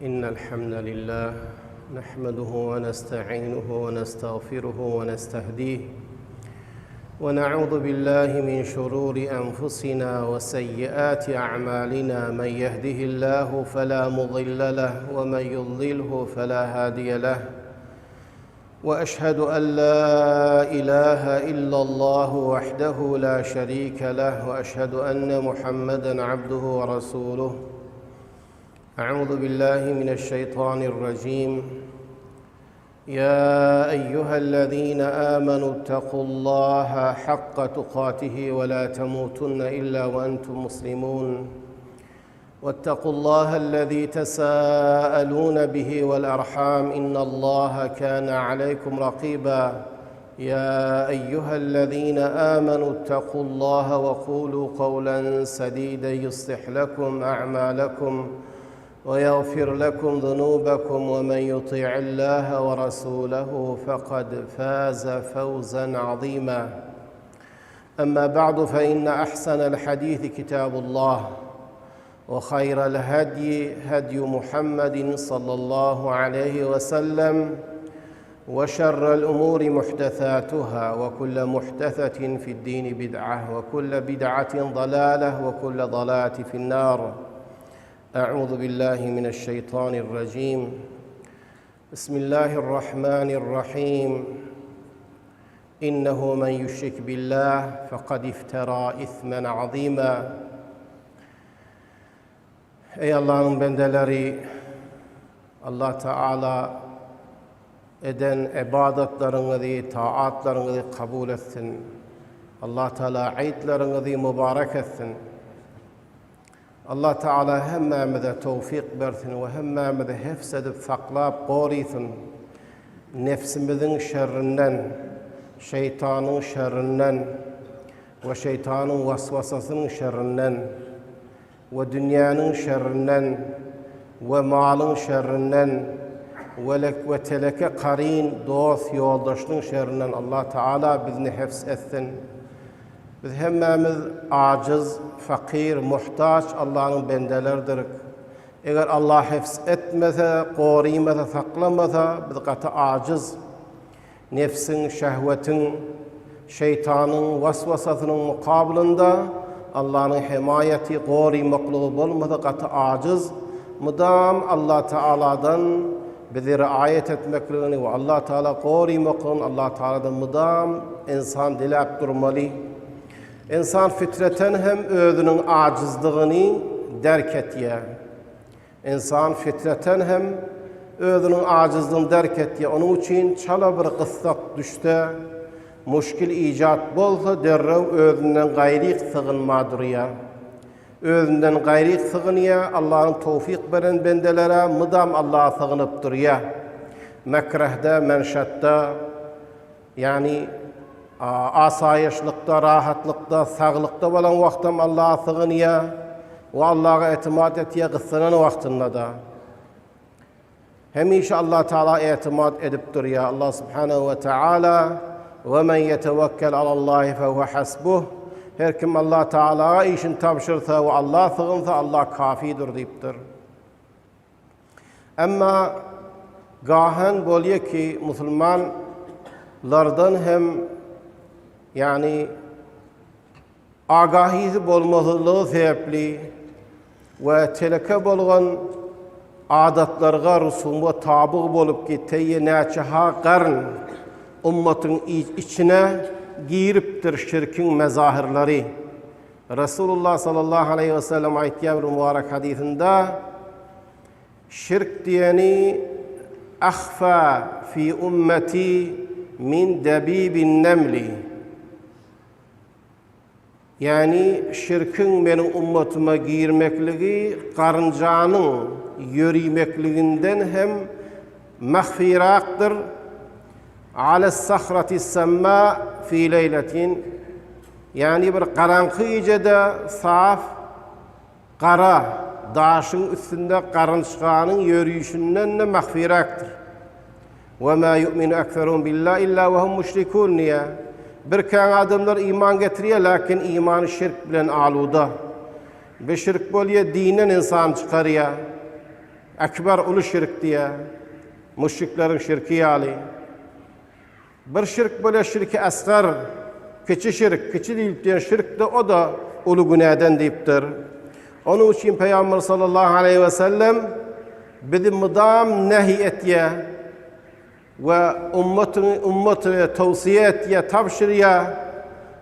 إن الحمد لله نحمده ونستعينه ونستغفره ونستهديه ونعوذ بالله من شرور أنفسنا وسيئات أعمالنا من يهده الله فلا مضل له ومن يضلله فلا هادي له واشهد ان لا اله الا الله وحده لا شريك له واشهد ان محمدا عبده ورسوله اعوذ بالله من الشيطان الرجيم يا ايها الذين امنوا اتقوا الله حق تقاته ولا تموتن الا وانتم مسلمون واتقوا الله الذي تساءلون به والارحام ان الله كان عليكم رقيبا يا ايها الذين امنوا اتقوا الله وقولوا قولا سديدا يصلح لكم اعمالكم ويغفر لكم ذنوبكم ومن يطيع الله ورسوله فقد فاز فوزا عظيما اما بعد فان احسن الحديث كتاب الله وخير الهدي هدي محمد صلى الله عليه وسلم وشر الامور محدثاتها وكل محدثه في الدين بدعه وكل بدعه ضلاله وكل ضلاله في النار اعوذ بالله من الشيطان الرجيم بسم الله الرحمن الرحيم إنه من يشرك بالله فقد افترى إثما عظيما Ey Allah'ın bendeleri Allah Teala eden ibadatlarınızı, taatlarınızı kabul etsin. Allah Teala aýtlaryňyzy mübarek etsin. Allah Teala hemmämize towfyk bersin we hemmämizi hefz edip saklap gorysyn. Nefsimiziň şerrinden, şeýtanyň şerrinden we şeýtanyň waswasasynyň şerrinden we dünýäniň şerrinden we malyň şerrinden we we teleke karyn dost ýoldaşynyň şerrinden Allah Teala bizni hefz etsin. Biz hemmämiz ajyz, fakyr, muhtaç Allanyň bendeleridirik. Eger Allah hefz etmese, gorymasa, saklamasa, biz gaty ajyz. Nefsiň, şehwetiň, şeýtanyň waswasasynyň mukabylynda Allanyň hemaýaty, gorymaklygy bolmasa gaty ajyz. Mydam Allah Taaladan bizi riaýat etmekligini we Allah Taala gorymaklygyny Allah Taaladan mydam ynsan diläp durmaly. Ynsan fitreten hem özüniň ajyzdygyny derk etýär. Ynsan fitreten hem özüniň ajyzdygyny derk etýär. Onuň üçin çala bir gyssak düşse, muşkil ijat bolsa derrew özünden gaýryk sygynma durýar. Özünden gaýryk sygynýar, Allanyň towfyk beren bendelere mydam Allaha sygynyp durýar. Mekrehde, menşatda, ýagny asaýyşlykda, rahatlykda, saglykda bolan wagtam Allaha sygynýar we Allaha etimat etýär gyssanan wagtynda-da. Hemişe Allah Taala etimat edip durýar. Allah Subhanahu we Taala we men yetewekkel alallahi fe huve hasbuh. Her kim Allah Taalaga işini tabşyrsa we Allah sygynsa Allah kafidir diýipdir. Emma gahan bolýar ki musulmanlardan hem ýagny Agahysy bolmazlygy sebäpli we teleke bolgan adatlarga, rusumga tabyg bolup giteýe näçe-ha garn ummatyň içine giripdir şirkiň mezahyrlary. Resulullah sallallahu aleýhi we sellem aýtýar bir mübarek hadysynda, Şirk diýeni ahfa fi ummeti min debibin nemli. Ýagny şirkiň meniň ummatyma girmekligi garynjanyň ýörimekliginden hem mahfyrakdyr, Alas-sahratis-samma fi leýletin, ýagny bir garaňky gijede saf, Gara daşyň üstünde garynçganyň ýörişinden-de mahfiräkdir. Ve mâ yu'minu ekseruhum billâhi illâ ve hum müşrikûn diýýär. Bir kän adamlar iman getirýär, lakin imany şirk bilen aluda. Bir şirk bolýar, dinden ynsany çykarýar. Ekber uly şirk diýýär. Müşrikleriň şirki ýaly. Bir şirk bolýar şirki asgar, kiçi şirk, kiçi diýlip diýen şirk-de o-da uly günäden diýipdir. Onuň üçin Pygamber sallallahu aleýhi we sellem bizi mydam nehi etýär we ummatyny ummatyna towsiýe etýär, tabşyrýar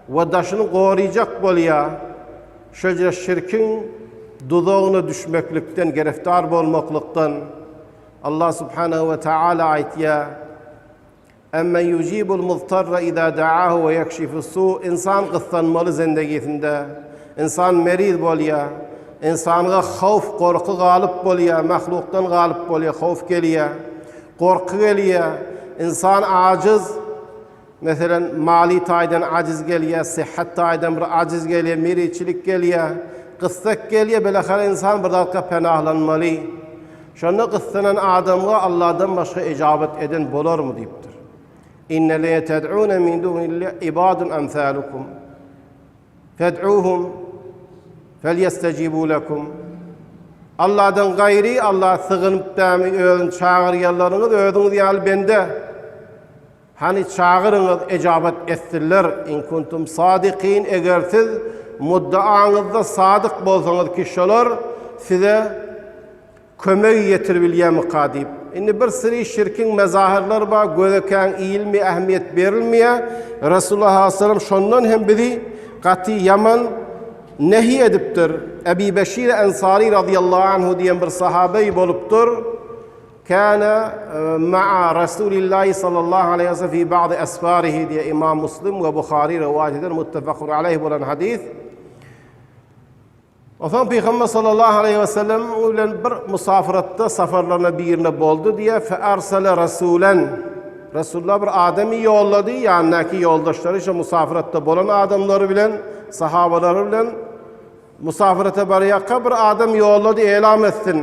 we daşyny goryjak bolýar. Şeýle şirkiň duzagyna düşmeklikden, gereftar bolmaklykdan Allah subhanahu we taala aýtýar. Emmen yujibul muztarra iza da'ahu we yekşifus su Ynsan gyssanmaly zendegisinde. Ynsan meriz bolýar. Ynsanga howf, gorky galyp bolýar, mahlukdan galyp bolýar, howf gelýär. Gorky gelýär. Ynsan ajyz. Meselem, maliý taýdan ajiz gelýär, syhhat taýdan bir ajiz gelýär, meriçilik gelýär. Gyssak gelýär, bilahar ynsan bir zatga penahlanmaly. Şonda gyssanan adamga Allahdan başga ejabat eden bolarmy diýipdir. Innellezine ted'une min dunillahi ibadun emsalukum. Fed'uhum felyestejibu lekum. Allahdan gaýry Allaha sygynyp dämi özüni çagyrýanlaryňyz özüňiz ýaly bende. Hany çagyryňyz ejabat etsinler in kuntum sadikin eger siz muddaanyzda sadyk bolsaňyz ki şolar size kömek ýetiribilýärmika diýip. Indi bir syry şirkiň mezahyrlary bar göze kän iýilmeýär ähmiýet berilmeýär. Resulullah sallallahu aleyhi ve sellem şondan hem bizi gaty ýaman nehi edipdir. Ebi Beşir Ensari radiyallahu anhu diýen bir sahabeý bolupdyr. Kana ma'a Rasulillahi sallallahu aleýhi we sellem fi ba'di asfarihi diýe Imam Muslim we Buhary rowaýat eden muttefakun aleýh bolan hadys. Onsoň Pygamber sallallahu aleýhi we sellem bilen bir musafiratda safarlaryna birine boldy diýe fe arsala rasulan Resulullah bir adamy ýollady, ýanyndaky ýoldaşlary şo musafiratda bolan adamlary bilen, sahabalary bilen musafirete barýarka bir adam ýollady, elam etsin.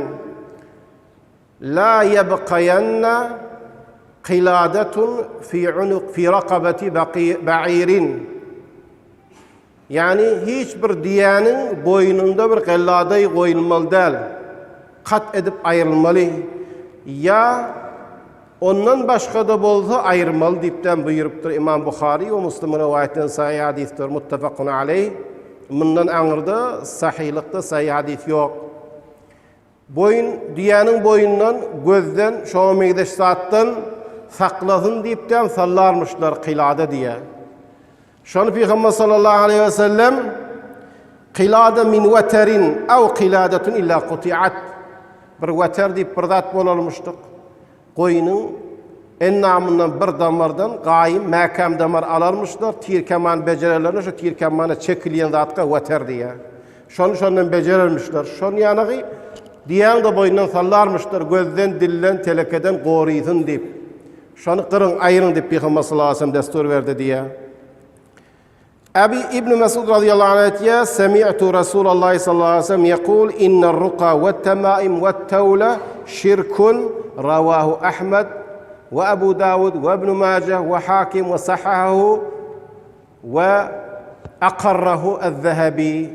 La ýebkaýanna kyladatun fi unuq fi rakabati ba'irin. Ýagny hiç bir düýäniň boýnunda bir gelladaý goýulmaly däl. Kat edip aýrylmaly. Ýa ondan başga-da bolsa aýyrmaly diýipden buýrupdyr Imam Buhary we Muslim rowaýat eden sahyh hadysdyr. Muttafakun aleýh. Mundan aňyrda sahylykda sahyh hadys ýok. Boýun, düýäniň boýundan, gözden, şoňa meňzeş zatdan saklasyn diýipdem sallarmyşlar kylada diýýär. Şony Pygamber sallallahu aleýhi we sellem Kylada min weterin aw kyladatun illa kutiat. Bir weter diýip bir zat bolarmyşdyk. Goýnuň endamyndan bir damardan gaýym, mäkäm damar alarmyşlar, tirkeman bejererlerinde şo tirkemana çekilýän zatga weter diýýär. Şony şondan bejerermişler. Şony ýanagy diýäň-de boýundan sallarmyşlar, gözden, dilden, telekeden gorysyn diýip. Şony gyryň, aýryň diýip Pygamber sallallahu aleyhi ve sellem destur berdi diýýär. Abi Ibn Mesud radıyallahu anh aýtýar, Semi'tu Resulallah sallallahu aleyhi ve sellem yekul inner ruka ve temaim ve tevle şirkun ravahu Ahmed ve Ebu Davud ve İbn Majah ve Hakim ve sahahahu ve akarrahu ez-Zehebi.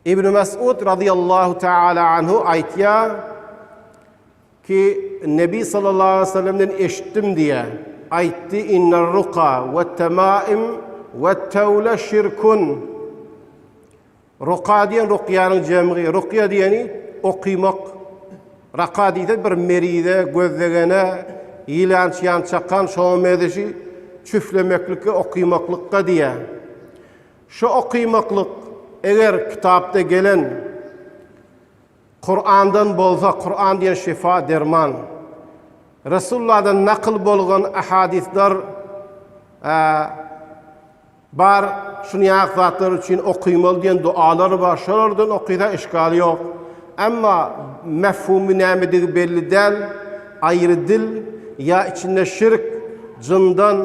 Ibn Mesud radıyallahu teala anhu aýtýar, Ki, Nebi sallallahu aleýhi we sellemden eşitdim diýýär. Aýtdy, Inner-ruka we-temaim we-tewle şirkun. Ruka diýen rukýanyň jemgy. Rukýa diýeni okymak. Raka diýse bir merize, gözdegene, ýylan çyýan çakan şoňa mezeşi çüflemeklike, okymaklykka diýýär. Şu okymaklyk eger kitapda gelen Kurandan bolsa, Kuran diýen şifa, derman. Resulullahdan nakyl bolgan ahadyslar bar, şuny ýaly zatlar üçin okymaly diýen dualar bar, şolardan okysa işgali ýok. Emma mefhumy nämedigi belli däl, aýry dil ýa içinde şirk, jyndan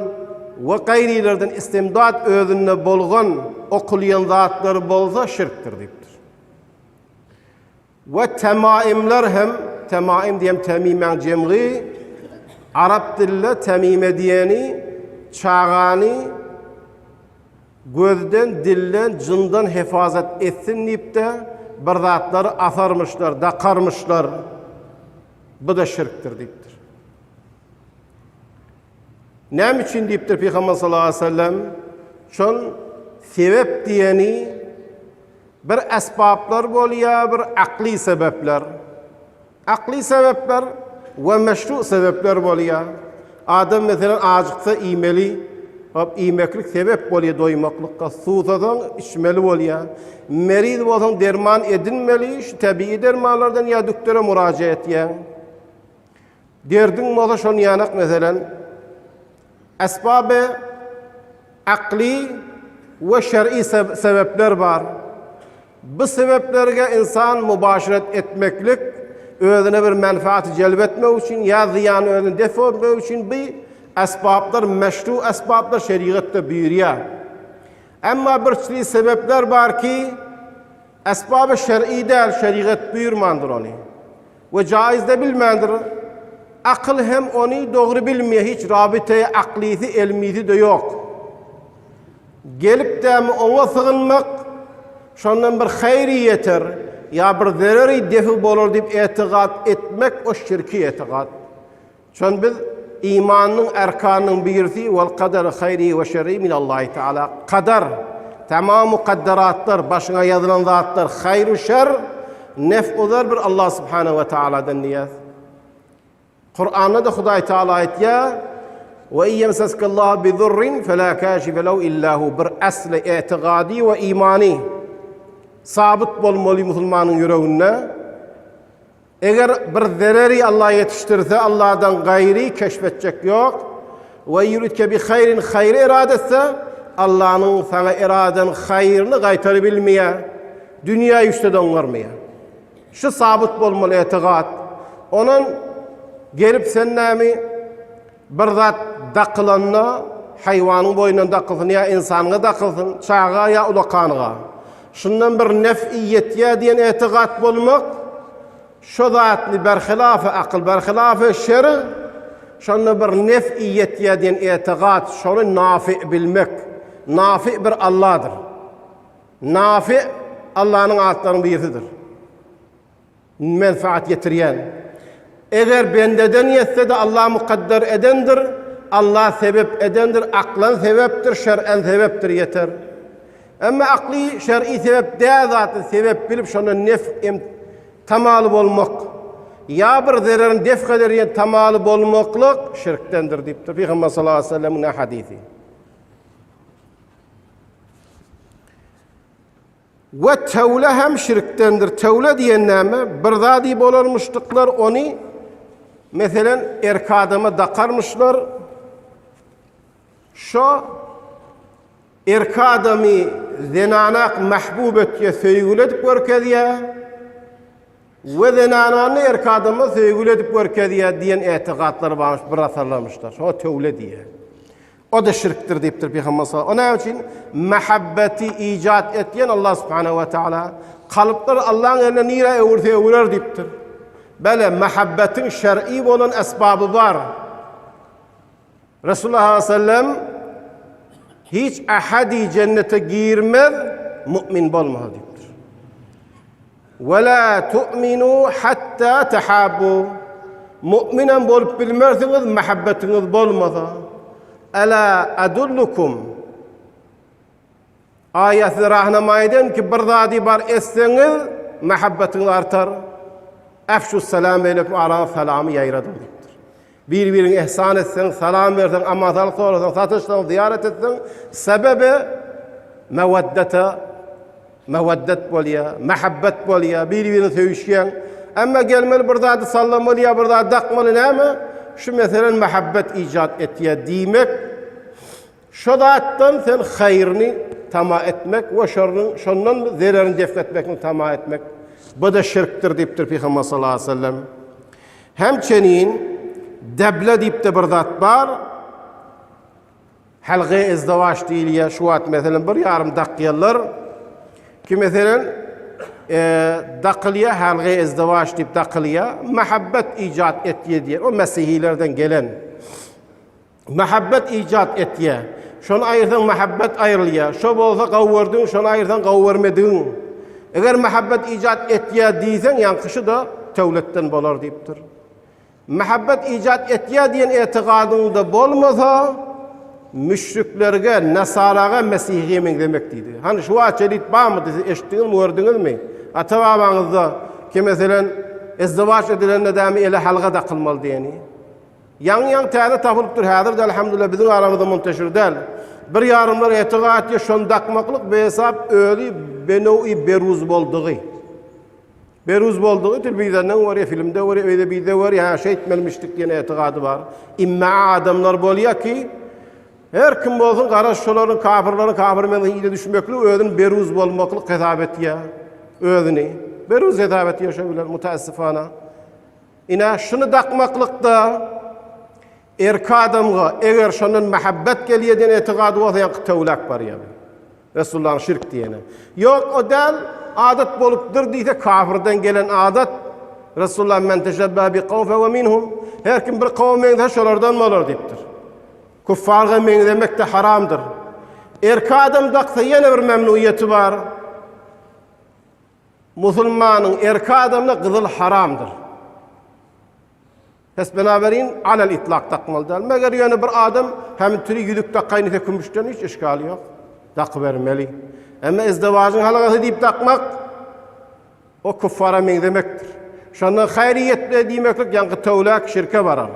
we gaýrylardan istimdat özünde bolgan okulýan zatlary bolsa şirkdir diýipdir. We temaimler hem, temaim diýen temimäň jemgy, arap dilinde temime diýeni çagany gözden, dilden, jyndan hefazat etsin diýip-de. bir zatlary asarmyşlar, dakarmyşlar. Bu-da şirkdir diýipdir. Näme üçin diýipdir Pygamber sallallahu aleyhi ve sellem? Şol sebep diýeni bir esbaplar bolýar, bir akly sebepler. Akly sebepler we meşru sebepler bolýar. Adam meselen ajyksa iýmeli, hop iýmeklik sebep bolýar doýmaklykga, suwsasaň içmeli bolýar. Meriz bolsaň derman edinmeli, şu tebigy dermanlardan ýa dükdere muraja etýäň. Derdiň bolsa şony ýanak meselen esbaby akly we şer'i sebepler bar. Bu sebeplerge insan mubaşiret etmeklik özüne bir menfaaty jelp etmek üçin ýa zyýany özüne def etmek üçin bu esbaplar meşru esbaplar şerigatda buýurýar. Emma bir çili sebepler bar ki esbaby şer'i däl şerigat buýurmandyr ony. We jaýyz-da bilmändir. Akyl hem ony dogry bilmeýär, hiç rabytaýy aklysy, elmisi-de ýok. Gelip-dämi oňa sygynmak, şondan bir haýry ýeter, ýa bir zereri defi bolar diýip etigat etmek o şirki etigat. Şon biz imanyň erkanynyň birisi wal kadar haýri we şerri min Allahi Teala. Kadar tamam mukadderatlar, başyňa ýazylan zatlar haýr we şer nef uzar bir Allah subhanahu we taaladan diýýär. Kur'anda da Hudaý Taala aýtýar: "Ve yemseskallahu bi zurrin fela kashife lehu illa hu." Bir asly i'tigadi we imani sabyt bolmaly musulmanyň ýüreginde. Eger bir zereri Allah ýetişdirse, Allahdan gaýry keşf etjek ýok. We ýuridke bi haýrin haýry erada etse, Allahnyň saňa eradan haýryny gaýtary bilmeýär. Dünýä ýüşse-de oňarmaýar. Şu sabyt bolmaly etigat. Onan gelip sen nämi bir zat dakylanda haýwanyň boýundan dakylsyn ýa ynsanyňa dakylsyn, çaga ýa ulakanyga. Şundan bir nef ýetýär diýen etigat bolmak, şo zatny berhilafy akyl, berhilafy şerg, şonda bir nef ýetýär diýen etigat, şony nafi bilmek. Nafi bir Allahdyr. Nafi Allahnyň atlarynyň birisidir. Menfaat ýetirýän. Eger bendeden ýetse-de Allah mukadder edendir, Allah sebep edendir, aklan sebepdir, şer'en sebepdir ýeter. Emma akly şer'i sebep däl zatny sebep bilip şondan nef em tamaly bolmak ýa bir zererini def eder diýen tamaly bolmaklyk şirkdendir diýipdir Pygamber sallallahu aleyhi ve sellemiň hadysy. We tewle hem şirkdendir. Tewle diýen näme? Bir zady bolarmyşdyklar, ony meselen erk adama dakarmyşlar. Şo erk adamy zenanak mahbub etýär, söýgüli edip görkezýär. We zenanany erk adama söýgüli edip görkezýär diýen etigatlar barmyş, bir asarlarmyşlar. Şoňa tewle diýýär. O-da şirkdir diýipdir Pygamber sallallahu O näme üçin? Mähebbeti ijat etýän Allah subhanahu we taala kalplary Allahyň eline nirä öwürse öwürer diýipdir. Bele, mähebbetiň şer'i bolan esbaby bar. Resulullah sallallahu aleyhi hiç ahadi cennete girmez mu'min bolmasa diýipdir. Ve la tu'minu hatta tahabbu. Mu'minem bolup bilmersiňiz mähebbetiňiz bolmasa. Ela adullukum. Aýa size rahnama eden ki bir zady bar etseňiz mähebbetiňiz artar. Efşus salam beýlekum araňyz salamy ýaýradyň diýipdir. Bir-biriňe ihsan etseň, salam berseň, aman-saglyk sorasaň, sataşsaň, zyýarat etseň, sebebe meweddete Mewaddet bolýar, mähebbet bolýar, bir-birini söýüşýäň. Emma gelmeli bir zady sallamaly ýa bir zady dakmaly näme? Şu meselen mähebbet ijat etýär diýmek. Şo zatdan sen haýryny tama etmek we şonuň şondan zererini def etmekni tama etmek. Bu-da şirkdir diýipdir Pygamber sallallahu aleyhi ve sellem. Hemçenin deble diýip-de bir zat bar. Halgy izdiwaç diýilýär. Şu wagt meselem bir ýarym dakýarlar. Ki meselem e, dakylýar halgy izdiwaç diýip dakylýar. Muhabbet ijat etýär diýär. O mesihilerden gelen. Muhabbet ijat etýär. Şony aýyrsaň muhabbet aýrylýar. Şo bolsa gawy gördüň, şony aýyrsaň gawy görmedigiň. Eger mähebbet ijat etýär diýseň, ýaňky şu-da töwletden bolar diýipdir. Mähebbet ijat etýär diýen etigadyňda bolmasa, müşriklerge, nasaraga, mesihiýe meňzemek diýdi. Hany şu wagt şeýdip barmydy, siz eşitdiňizmi, gördüňizmi? Ata-babaňyzda ki meselen, izdiwaç edilende dämi ele halga dakylmaly diýeni. Ýaňy-ýaňy täze tapylypdyr, häzir-de elhamdülillah biziň aramyzda munteşir däl. Bir ýarymlar etigat etýär, şony dakmaklyk behesap özi benowi beruz boldugy. Beruz boldugy telewizordan görýär, filmde görýär, öýde bizde görýär, hä şeýtmelimişdik diýen etigady bar. Imma adamlar bolýar ki, her kim bolsun garaş şolaryň kafirleriň kafir meňzeş ile düşmeklik özüni beruz bolmaklyk hesap etýär. Özüni beruz hesap etýär şo bilen mutaessifana. Ine, şuny dakmaklykda erki adamga eger şondan mähebbet gelýär diýen etigady bolsa ýaňky töwläp barýar. Resulullahyň şirk diýeni. Ýok, o däl, adat bolupdyr diýse kafirden gelen adat. Resulullah men teşebbe bi kawm fe minhum. Her kim bir kawma meňzese şolardan bolar diýipdir. Küffarga meňzemek de haramdyr. Erki adam daksa ýene bir memnuýeti bar. Musulmanyň erki adamyna gyzyl haramdyr. Pes benaberin alel itlak dakmaly däl. Meger ýöne bir adam hem türi ýüzük dakaýyn diýse kümüşden hiç işgali ýok. Dakybermeli. Emma izdewajyň halagasy diýip dakmak o küffara meňzemekdir. Şondan haýry ýetmez diýmeklik ýaňky töwläk şirke barar.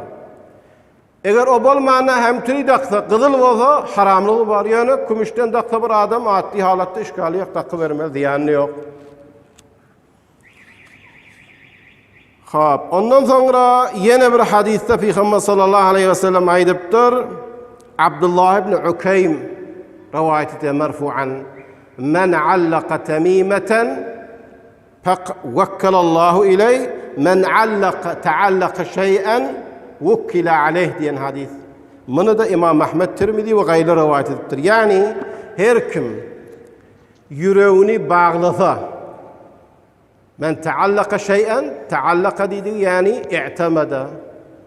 Eger o bolmanda hem türi daksa, gyzyl bolsa haramlygy bar. Ýöne kümüşden daksa bir adam atdy halatda işgali ýok, dakybermeli, zyýany ýok. Hop, ondan soňra ýene bir hadysda Pygamber sallallahu aleyhi ve sellem aýdypdyr. Abdullah ibn Ukeým rowaýat edýär merfu'an. Men allaka tamimatan faq wekkelallahu ileý men allaka ta'allaka şeý'en wukkila aleyh diýen hadys. Muny da Imam Ahmed Tirmizi we gaýry rowaýat edipdir. Ýagny her kim ýüregini baglasa, Men taallaka şeý'en, taallaka diýdigi ýagny i'temada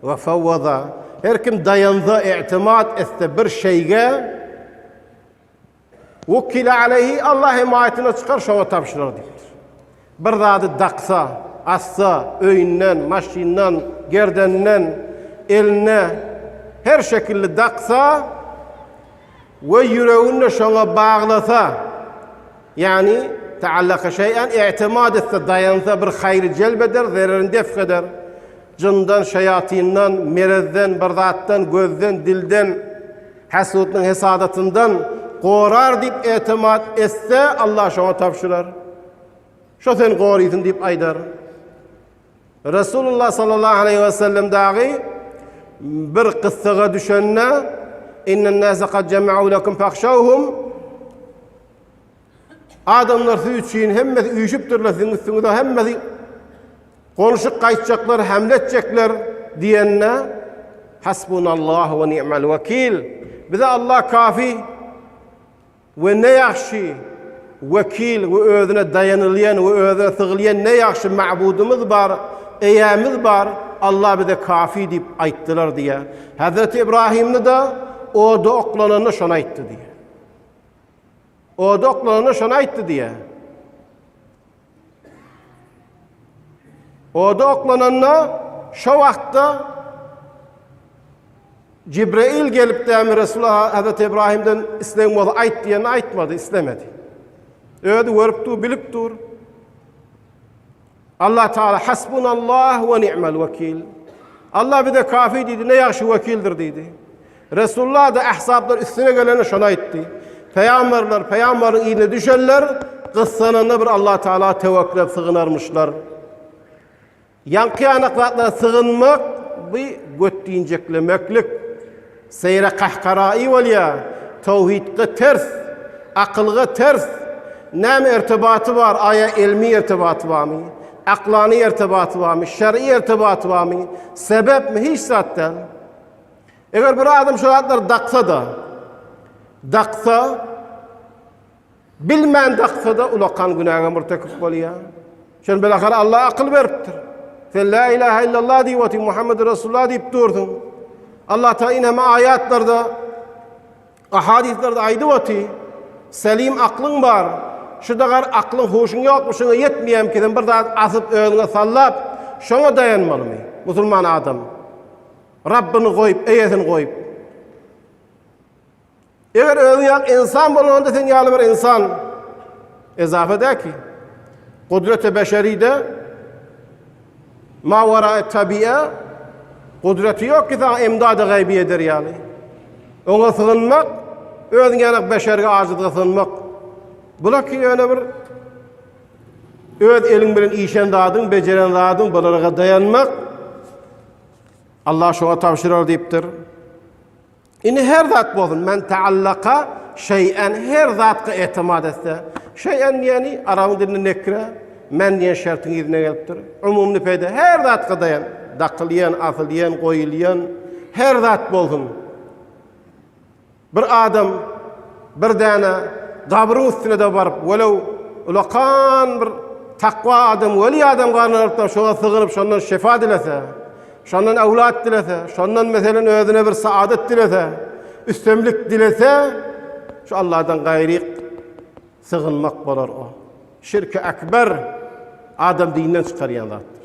we fawwada. Her kim daýansa, i'timat etse bir şeýge, wukkile aleýhi, Allah hemaýatyna çykar, şoňa tabşyrar diýipdir. Bir zady daksa, assa, öýünden, maşyndan, gerdeninden, eline her şekilli daksa, We ýüregini şoňa baglasa, ýagny taallaka şeý'en, i'timad etse, daýansa, bir haýry jelp eder, zererini def eder. Jyndan, şeýatyndan, merezden, bir zatdan, gözden, dilden, hasudnyň hesadatyndan gorar diýip i'timad etse, Allah şoňa tabşyrar. Şo seni gorysyn diýip aýdar. Resulullah sallallahu aleyhi ve sellem dagy bir gyssaga düşende Innen nase kad cema'u lekum fahşawhum Adamlar siz üçin hemmesi üýşüpdirler siziň üstüňize hemmesi gonşup gaýtjaklar, hamle etjekler diýende Hasbunallahu we ni'mel wekil. Bize Allah kafi. We ne ýagşy wekil we özüne daýanylýan we özüne sygylýan ne ýagşy ma'budymyz bar, eýämiz bar, Allah bize kafi diýip aýtdylar diýýär. Hazreti Ibrahimni-de oda oklananda şony aýtdy diýýär. Oda oklananda şony aýtdy diýýär. Oda oklananda şo wagtda Jibrail gelip dämi Resulullah Hazreti Ibrahimden islegiň bolsa aýt diýende aýtmady, islemedi. Özi görüp dur, bilip dur. Allah Teala hasbunallah we ni'mel wekil. Allah bize kafi diýdi, ne ýagşy wekildir diýdi. Resulullah da ahzaplar üstüne gelende şony aýtdy. Peýamberler, peýamberiň yzyna düşenler gyssananda bir Allah Teala tewekkül edip sygynarmyşlar. Ýaňky ýanak zatlara sygynmak bu götdinjeklemeklik. Seýre kahkaraýy bolýar. Towhidge ters, akylga ters. Näme irtibaty bar? Aýa ilmi irtibaty barmy? Aklany irtibaty barmy? Şer'i irtibaty barmy? Sebepmi? Hiç zat däl. Eger bir adam şu zatlary daksa-da, daksa, bilmän daksa-da ulakan günäge murtekip bolýar. Şon bilahar Allah akyl beripdir. Sen la ilaha illallah diýip otyň, Muhammed Resulullah diýip dursuň. Allah Taala ineme aýatlarda, ahadislerde aýdyp oty. Selim aklyň bar. Şu dagar aklyň huşuň ýokmy şuňa ýetmeýämki sen bir zat asyp özüňe sallap şoňa daýanmalymy musulman adam Rabbyny goýup eýesini goýup. Eger özüň ýaly ynsan bolanda sen ýaly bir ynsan ezafa däki. Gudreti beşeride ma wara tabi'a gudreti ýok ki saňa emdady gaýby eder ýaly. Oňa sygynmak, özüň ýaly beşerge ajyzga sygynmak. Bular ki ýöne bir öz eliň bilen işen zadyň, bejeren zadyň bulara daýanmak. Allah şoňa tabşyrar diýipdir. Indi her zat bolsun, men taallaka şeý'en her zatga etimat etse. Şeý'en diýeni arabyň dilinde nekre, men diýen şertiň yzyna gelipdir. Umumyny peýda her zatga daýan, dakylýan, asylýan, goýulýan her zat bolsun. Bir adam bir däne gabryň üstüne-de baryp, welew ulakan bir takwa adam, weli adam garnyna şoňa sygynyp, şondan şefa dilese, Şondan öwlat dilese, şondan meselen özüne bir saadat dilese, üstemlik dilese, şu Allahdan gaýry sygynmak bolar o. Şirki ekber adam dinden çykarýan zatdyr.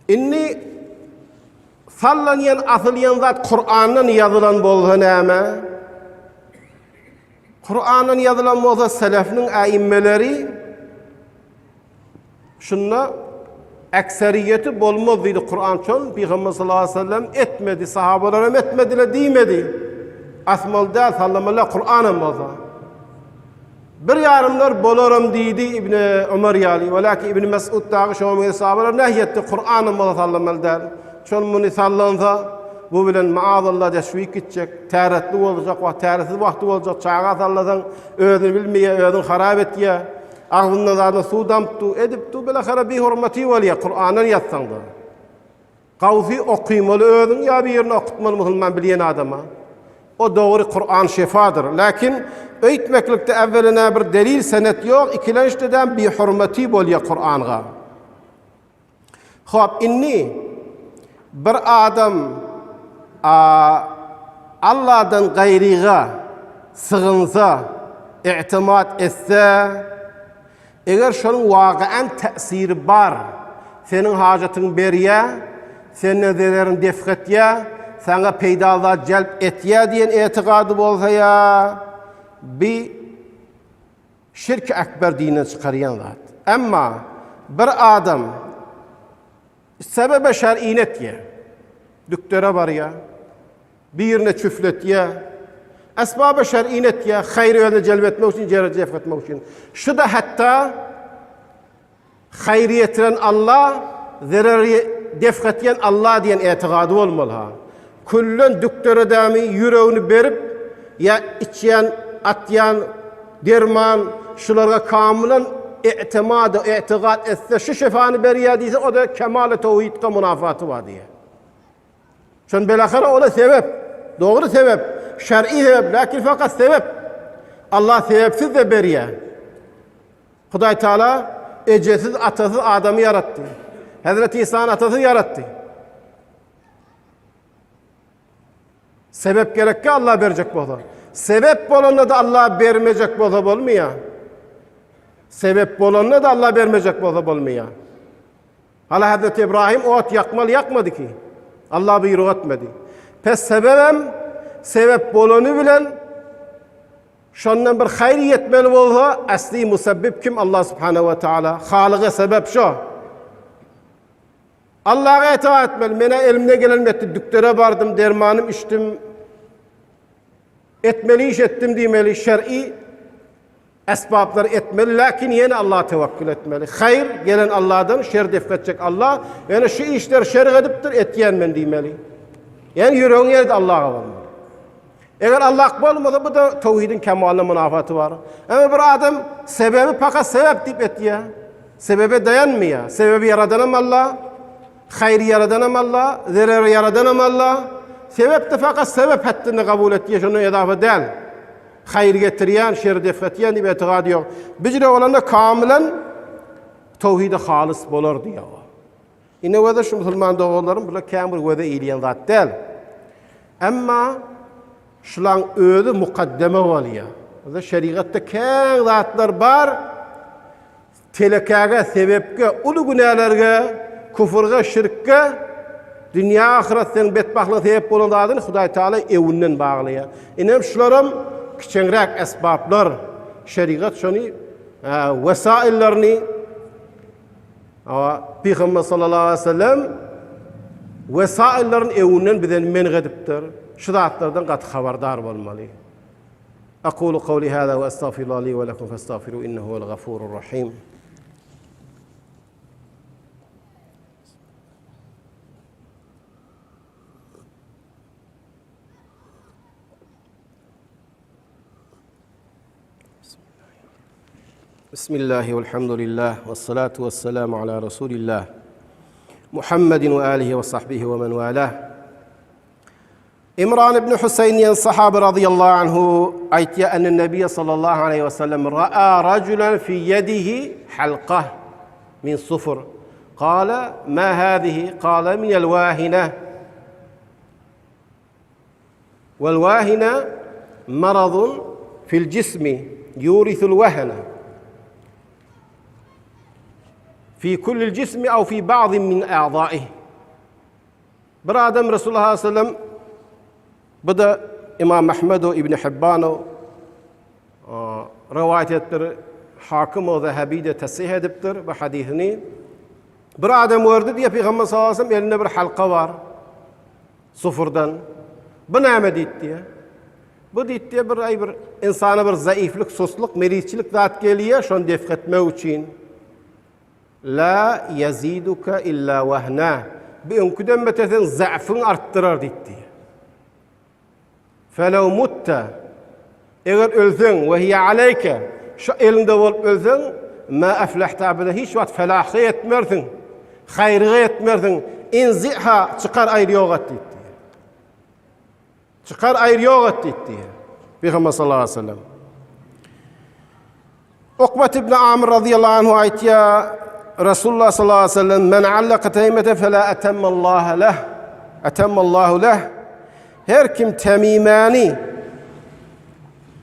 Indi sallanýan, asylýan zat Kur'andan ýazylan bolsa näme? Kur'andan ýazylan bolsa selefniň äimmeleri şunda ekseriýeti bolmaz diýdi Kur'an çon Pygamber sallallahu aleyhi ve sellem etmedi, sahabalar hem etmediler diýmedi. Asmaly däl, sallamaly Kur'an hem bolsa. Bir ýarymlar bolaram diýdi Ibn Ömer ýaly. Welakin Ibn Mesud dagy şoňa meňzeş sahabalar nähi etdi, Kuranam bolsa sallamaly däl. Şol muny sallansa, bu bilen maazallah teşwik gitjek, täretli boljak wagt, täretsiz wagty boljak, çaga sallasaň özüni bilmeýär, özüni harap etýär. Agzyndan zadyna suw damyp dur, edip dur, bilahara bihormaty bolýar Kurandan ýatsaň-da. Gawsy okymaly özüň ýa birini okutmaly musulman bilýän adama. O dogry Kuran şefadyr. Lakin öýtmeklikde äwwelenä bir delil senet ýok, ikilençdedem bihurmeti bolýa Kuranga. Hop indi bir adam a Allahdan gaýryga sygynsa, i'timat etse, Eger şonuň wagyan täsiri bar, seniň hajatyňy berýär, senden zererini defg etýär, saňa peýdaly zat jelp etýär diýen etigady bolsa ýa bi şirki ekber dinden çykarýan zat. Emma bir adam sebebe şer'ini etýär. Dükdere barýar. Birine çüfletýär. Esbaba şer'ini etýär. Haýry özüne jelp etmek üçin, zereri def etmek üçin. Şu-da hatda haýry ýetiren Allah, zereri def etýän Allah diýen etigady bolmaly ha. Küllen dükdere dämi ýüregini berip, ýa içýän, atýan derman şularga kamylan e'timad, e'tigat etse, şu şefany berýär diýse, o-da kemaly towhidka munafaty bar diýýär. Şon belahara ola sebep. Dogry sebep. Şer'i sebep. Lakin fakat sebep. Allah sebepsiz de berýär. Hudaý Teala ejesiz, atasyz adamy ýaratdy. Hazreti İsa'nı atasyz ýaratdy. Sebep gerekki Allah berjek bolsa. Sebep bolanda da Allah bermejek bolsa bolmaýar. Sebep bolanda da Allah bermejek bolsa bolmaýar. Hala Hazreti Ibrahim ot ýakmaly ýakmady ki. Allah buýruk etmedi. Pes sebebem sebep bolany bilen şondan bir haýyr ýetmeli bolsa, asli musabbib kim Allah subhanahu we taala. Halyga sebep şo. Allaha itaat etmeli. Mena elimde gelen etdi. Dükdere bardym, dermanym içdim. Etmeli iş etdim diýmeli. Şer'i Esbaplary etmeli, lakin ýene Allaha tewekkül etmeli. Haýyr gelen Allahdan, şer def etjek Allah. Ýöne şu işleri şer edipdir, etýän men diýmeli. Ýani ýüregiň ýerde Allaha bolmaly. Eger Allah bolmasa bu da towhidiň kemalyna munafaty bar. Emma bir adam sebebi pakat sebep diýip etýär. Sebebe daýanmaýar. Sebebi ýaradanam Allah, haýry ýaradanam Allah, zereri ýaradanam Allah. Sebep de fakat sebep haddinde kabul etýär, şondan edafa däl. Haýyr getirýän, şeri def etýän diýip etigady ýok. Bijre bolanda kamylan towhide halys bolar diýýär. Ine göze şu musulman doganlarym bular kän bir göze ilýän zat däl. Emma şulaň özi mukaddeme bolýar. Bizde şerigatda kän zatlar bar. Telekäge, sebepge, uly günälerge, küfürge, şirkge, dünýä ahyret seň betbagtlygyňa sebep bolan zadyny Hudaý Taala ewinden baglaýar. Inem şularam kiçeňräk esbaplar. Şerigat şony wesaillerini Pygamber sallallahu aleyhi ve sellem wesaillerini ewinden bize men edipdir. Şu zatlardan gaty habardar bolmaly. Aqulu kawli hada we estagfirullah li we lekum festagfiru innehu huwel gafurur rahim. Bismillahi velhamdülillah ve salatu ve selamu ala Resulillah Muhammedin ve alihi ve sahbihi ve men valah. Imran ibn Huseýn diýen sahaby razyýallahu anhu aýtýar, Enne Nebiýe sallallahu aleýhi we sellem ra'a rajulan fi ýedihi halka min sufur. Kale, ma hazihi? Kale, minel wahine. Wal wahine maradun fil jismi yurisul wahana. Fi kullil jismi aw fi ba'din min a'zaihi. Bir adam Resulullah sallallahu aleyhi ve sellem bu da İmam Ahmedo İbn Hibbano rivayet etdir. Hakim o Zehebi de tesih edipdir bu hadisini. Bir adam gördü diye Peygamber sallallahu aleyhi ve sellem elinde bir halka var. Sufurdan. Bu näme diýdi diye. Bu diýdi diye bir ay bir insana bir zaiflik, susluk, merizçilik zat geliyor, şonu defk etmek üçin. La ýeziduke illa wehna. Bu öňküden beter seň za'fyňy artdyrar diýipdi. Felew mutta. Eger ölseň we hiýe aleýke. Şu eliňde bolup ölseň, ma aflahta abeden hiç wagt felaha ýetmersiň. Haýryga ýetmersiň. Inziha çykar aýry ýok et diýipdi. Çykar aýyr ýok et diýdi diýýär. Pygamber sallallahu aleyhi ve sellem. Ukbat ibn Amr radıyallahu anhu aýtýar, Resulullah sallallahu aleyhi ve sellem men allaka teymete fela atemmallahu leh. Atemmallahu leh. Her kim temimäni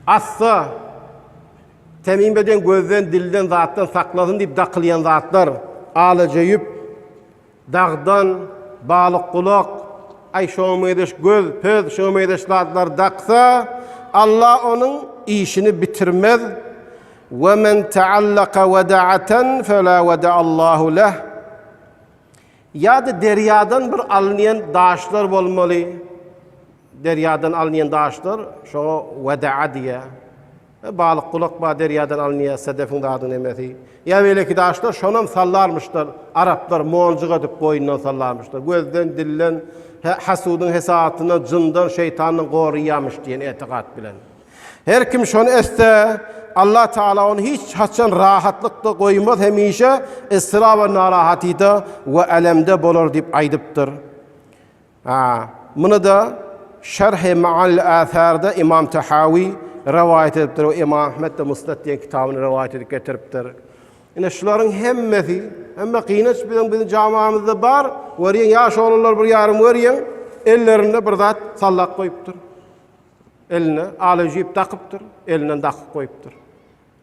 assa temimeden gözden, dilden, zatdan saklasyn diýip dakylýan zatlar, alaja ýüp, Dagdan, balykgulak, aý şoňa meňzeş göz, pöz, şoňa meňzeş zatlar daksa, Allah onuň işini bitirmez. We men taallaka weda'atan fela weda'allahu leh. Ýa-da derýadan bir alynýan daşlar bolmaly. Derýadan alynýan daşlar şoňa weda'a diýýär. Balyk gulak bar derýadan alynýar sedefiň zadyň nemesi. Ýa beýleki daşlar şonam sallarmyşlar. Araplar monjuk edip boýundan sallarmyşlar. Gözden, dilden, hasudyň hesatyndan, jyndan, şeýtandan goraýarmyş diýen etikat bilen. Her kim şony etse, Allah Taala ony hiç haçan rahatlykda goýmaz, hemişe istirap we narahatyda we elemde bolar diýip aýdypdyr. A, muny-da Şerh-i Maanil Äsärde Imam Tahawi rowaýat edipdir we Imam Ahmet-de Musnad diýen kitabynda rowaýat edip getiripdir. Ine şularyň hemmesi, hemme gynanç biziň biziň jamamyzda bar, görýäň ýaş oglanlar bir ýarym görýäň, ellerinde bir zat sallap goýupdyr. Eline ala jüp dakypdyr, elinden dakyp goýupdyr.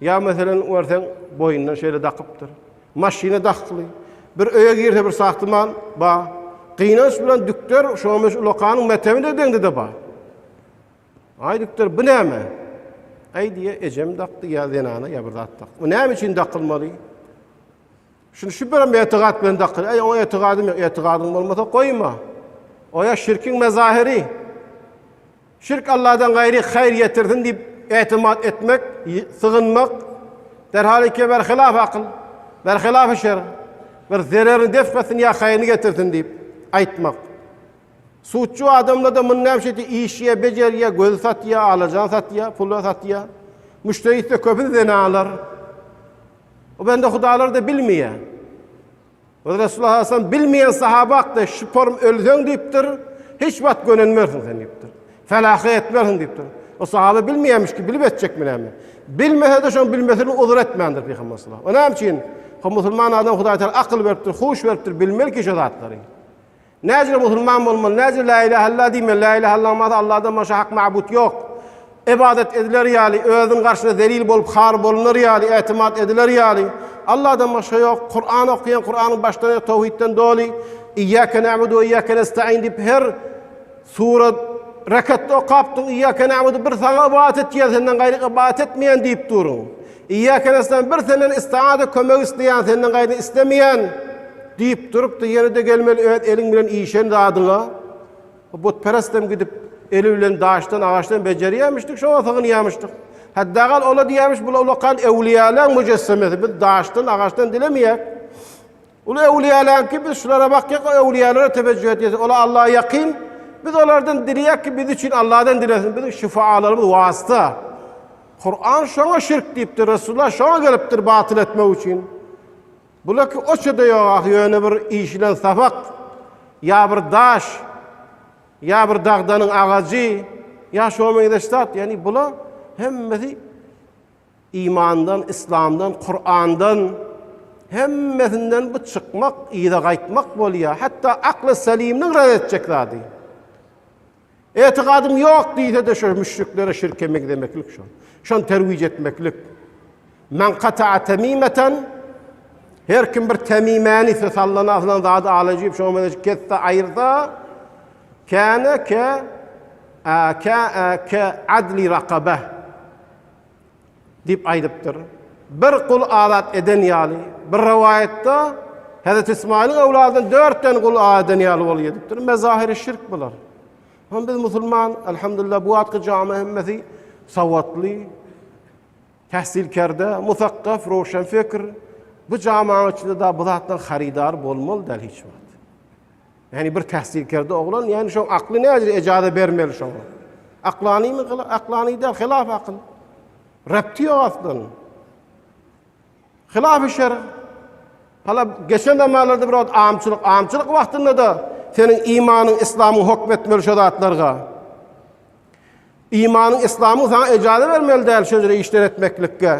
Ýa meselen görseň boýundan şeýle dakypdyr. Maşyna dakly. Bir öýe girse bir sagtyman ba. Gynanç bilen dükder şoňa meş ulakanyň metebine deňde-de ba. Aý dükder bu näme? Aý diýe ejem dakdy ýa zenana ýa bir zat dakdy. Bu näme üçin dakylmaly? Şuny şu bir etigat bilen dakyl. Aý oňa etigadym ýok. Etigadyň bolmasa goýma. O ýa şirkiň mezahiri. Şirk Allahdan gaýry haýyr ýetirsin diýip etimat etmek, sygynmak derhal ki berhilaf akyl, berhilaf şer, bir zererini def etsin ýa haýyryny getirsin diýip aýtmak. Suççu adamlar da muny näme şeýdi işýä, bejerýä, gözi satýa, alajan satýa, pula satýa. Müşderisi de köpüsi zenalar. O bende hudalar da bilmeýär. Resulullah sallam bilmeýän sahaba hakda şu form ölseň diýipdir, hiç wagt gönenmersiň sen diýipdir. Felaha etmersiň diýipdir. O sahaba bilmeýärmiş ki, bilip etjekmi näme? Bilmese-de şoň bilmesini uzur etmändir Pygamber sallam. O näme üçin? Ha musulman adam Hudaý Teala akyl beripdir, huş beripdir, bilmeli ki şu zatlary. Näcire musulman bolmaly, näcire la ilahe illa diýmeli, la ilahe illallah manasy Allahdan başga hak mabut ýok. Ybadat ediler ýaly, özüniň garşyna zelil bolup har bolunar ýaly, etimat ediler ýaly, Allahdan başga ýok. Kuran okaýan, Kuranyň başdan aýak towhidden doly. Iyyake na'budu we iyyake nesta'in diýip her sura rekatda okapdyň, Iyyake na'budu bir saňa ybadat etýän, senden gaýry ybadat etmeýän diýip duruň. Iyyake nesta'in bir senden istiade kömek isleýän, senden gaýry islemeýän diýip durupdy, ýene-de gelmeli öz eliň bilen işen zadyňa. Butperestem gidip eli bilen daşdan, agaçdan bejerýärmişdik, şoňa sygynýarmyşdyk. Hatda gal ola diýýärmiş, bula ulakan öwlüýalaň müjessemesi, biz daşdan, agaçdan dilemeýäk. Uly öwlüýalaňki biz şulara bakýak, öwlüýalara teweccüh edýäs. Ola Allaha ýakyn. Biz olardan dileýäk ki, biz üçin Allahdan dilesin. Biziň şifaalarymyz wasita. Kur'an şoňa şirk diýipdir, Resulullah şoňa gelipdir batyl etmek üçin. Bula ki oça-da ýok ah ýöne bir işilen sapak, ýa bir daş, ýa bir dagdanyň agajy, ýa şoňa meňzeş zat. Ýagny bula hemmesi imandan, islamdan, Kur'andan hemmesinden bu çykmak, yza gaýtmak bolýar. Hatda akly selimniň red etjek zady. Etigadym ýok diýse-de şo müşriklere şirke meňzemeklik şol. Şony terwij etmeklik. Men kata'a temimeten her kim bir temimäni söz sallana asylan zady alajyp şoňa meňzeş kesse aýyrsa kâne ke ke ke adli rakabe diýip aýdypdyr. Bir gul azat eden ýaly, bir rowaýatda Hazreti Ismailiň öwladyndan dörtden gul azat eden ýaly bolýar diýipdir. Mezahiri şirk bular. Hem biz musulman, elhamdülillah bu wagtky jama hemmesi sowatly, tahsilkerde, musakkaf, roşan fikir. Bu jamanyň içinde da bu zatdan harydar bolmaly däl hiç wagt. Ýani bir tahsilkerde oglan, ýani şoň akly nädür ejaza bermeli şoňa. Aklanymy gyla, aklany däl, hilaf akyl. Repti ýok aslan. Hilaf şer. Hala geçen zamanlarda bir wagt amçylyk, amçylyk wagtynda da seniň imanyň, islamyň hokm etmeli şo zatlarga. Imanyň, islamyň saňa ejaza bermeli däl şo jüre işler etmeklikge.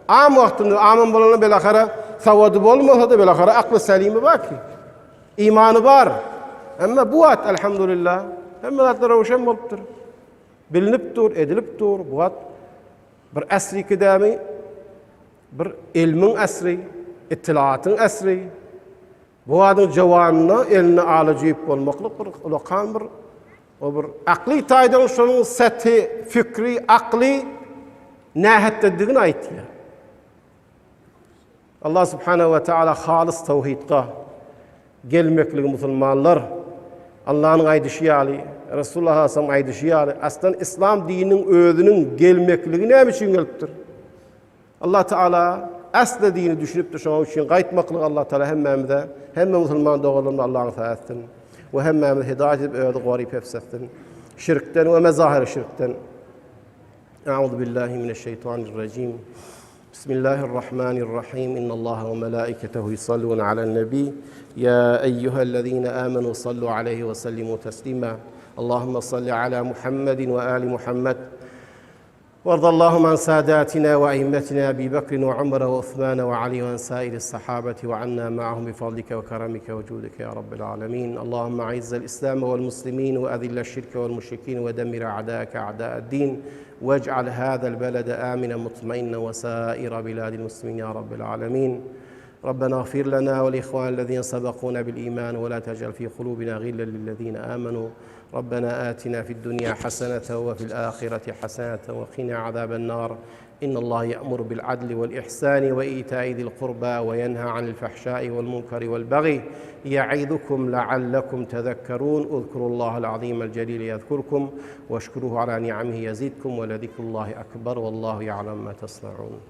Am wagtynda, amam bolanda belahara sawady bolmasa-da belahara akly selimi bar ki. Imany bar. Emma bu wagt elhamdülillah hemme zatlar röwşen bolupdyr. Bilinip dur, edilip dur. Bu wagt bir asri kidämi bir ilmiň asri, ittilatyň asri. Bu adyň jowanyna eline ala jüýüp bolmaklyk bir ulakan bir o bir akly taýdan şonuň sethi, fikri, akly nähetdedigini aýtýar. Allah subhanahu we taala halys tawhidga gelmekligi musulmanlar Allah'yň aýdyşy ýaly, Resulullah sallallahu aýdyşy ýaly, aslan islam dininiň özüniň gelmekligi näme üçin gelipdir? Allah Teala asla dini düşünipdir şonuň üçin gaýtmaklyk Allah Teala hemmämize, hemme musulman doganlarymyza Allahyň saýasy etsin we hemmämizi hidaýat edip özi goryp hefz etsin. Şirkden we mezahir şirkden. Euzu billahi mineşşeytanirracim. Bismillahirrahmanirrahim. İnnallaha ve melaiketehu yusallun alen nebi. Ya eyyühellezine amenu sallu aleyhi ve sellimu teslima. Allahümme salli ala Muhammedin ve ali Muhammed. وارض اللهم عن ساداتنا وأئمتنا أبي بكر وعمر وعثمان وعلي وعن سائر الصحابة وعنا معهم بفضلك وكرمك وجودك يا رب العالمين اللهم أعز الإسلام والمسلمين وأذل الشرك والمشركين ودمر أعداءك أعداء الدين واجعل هذا البلد آمنا مطمئنا وسائر بلاد المسلمين يا رب العالمين ربنا اغفر لنا ولإخوان الذين سبقونا بالإيمان ولا تجعل في قلوبنا غلا للذين آمنوا ربنا آتنا في الدنيا حسنة وفي الآخرة حسنة وقنا عذاب النار إن الله يأمر بالعدل والإحسان وإيتاء ذي القربى وينهى عن الفحشاء والمنكر والبغي يعظكم لعلكم تذكرون اذكروا الله العظيم الجليل يذكركم واشكروه على نعمه يزدكم ولذكر الله أكبر والله يعلم ما تصنعون.